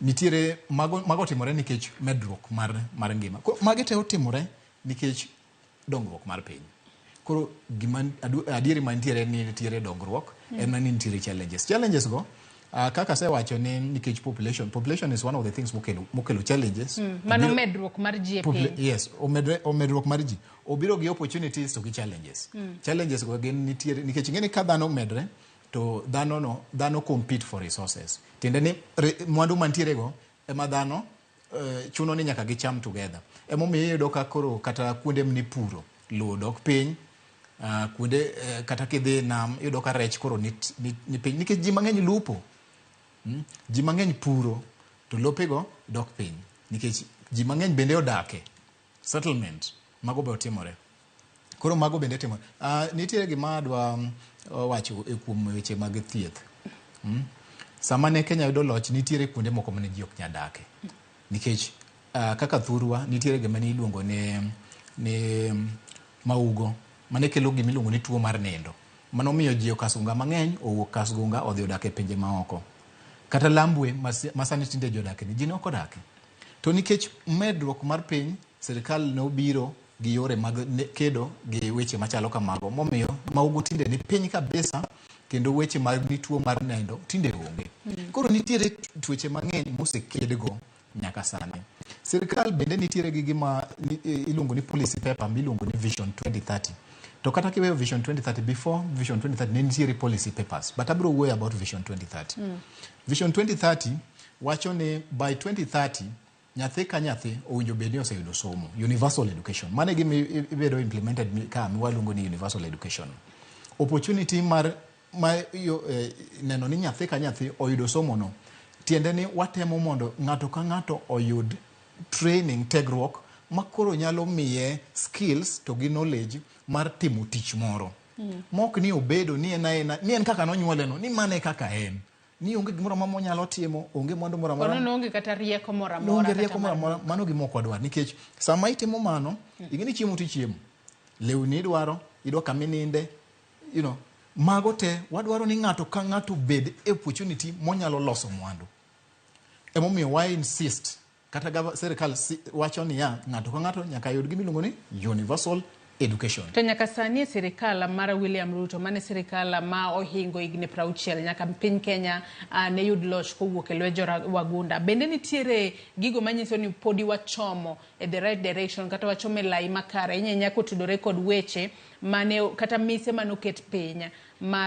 Nitiere mago, mago otimore nikech medruok mar ngima. Koro magi te otimore nikech dongruok mar piny. Koro gima adieri mantiere ni nitiere dongruok en mana ni nitiere challenges. Challenges go kaka asewacho ni nikech population, population is one of the things mokelo challenges. Mano medruok mar ji e piny. Yes, omedruok mar ji. Obiro gi opportunities to gi challenges. Challenges go gin nitiere nikech ing'e ni ka dhano omedre to dhano no dhano compete for resources. Tiende ni mwandu mantiere go ema dhano chuno ni nyaka gicham together. Emomiyo iyudo ka koro kata kuonde mnipuro lowo dok piny, kuonde kata kidhi nam iyudo ka rech koro ni piny nikech ji mang'eny lupo. Ji mang'eny puro to lopego dok piny nikech ji mang'eny bende odake settlement mago be otimore. Koro mago bende timore. Nitiere gima adwa wacho e kuom weche mag thieth. Sama ne Kenya yudo loch nitiere kuonde moko mane ji ok nyal dake. Nikech kaka thurwa nitiere gima ne iluongo ni maugo mane kelo gima iluongo ni tuo mar nindo. Mano miyo ji okasunga mang'eny owuok Kasgunga odhi odak e pinje maoko. Kata Lambwe ma sani tinde ji odake ni ji ne ok odake. To nikech medruok mar piny, sirikal ne obiro gi yore mag kedo gi weche machalo kamago momiyo maugo tinde ni piny kabisa kendo weche mag ni tuo mar nindo tinde onge. Koro nitiere tuoche mang'eny mosekedgo nyaka sani. Sirikal bende nitiere gi gima iluongo ni policy paper miluongo ni Vision 2030. To kata kiweyo Vision 2030, before Vision 2030 ne nitiere policy papers, but abiro wuoyo about Vision 2030. Vision 2030 wacho ni by 2030 nyathi ka nyathi owinjo bed ni oseyudo somo, universal education. Mano e gima ibedo implemented ka miwaluongo ni universal education. Opportunity mar ma yo, neno ni nyathi ka nyathi oyudo somo no, tiende ni watemo mondo ng'ato ka ng'ato oyud training, tiegruok ma koro nyalo miye skills to gi knowledge mar timo tich moro. Mok ni obedo ni en aena, ni en kaka nonyuole no, ni mano e kaka en. Ni onge gimoro amora monyalo timo, onge mwandu moro amora. Kono noonge kata rieko moro amora. Onge rieko moro amora, mano gima ok wadwar. Nikech sama itimo mano, ing'e ni chiemo tichiemo. Lewni idwaro, idwa kama ininde, mago te wadwaro ni ng'ato ka ng'ato bed e opportunity monyalo loso mwandu. Emomiyo wa insist kata sirikal wacho niya ng'ato ka ng'ato nyaka yud gima iluongo ni universal education. To nyaka sani e sirikal mar William Ruto, mane sirikal ma ohingo higni 60 nyaka piny Kenya ne yud loch kowuok e lwet jowagunda. Bende nitiere gigo manyiso ni podi wachomo e the right direction kata wachomo e lai makare ahinya ahinya kotudore kod weche mane kata mise mane oket piny mar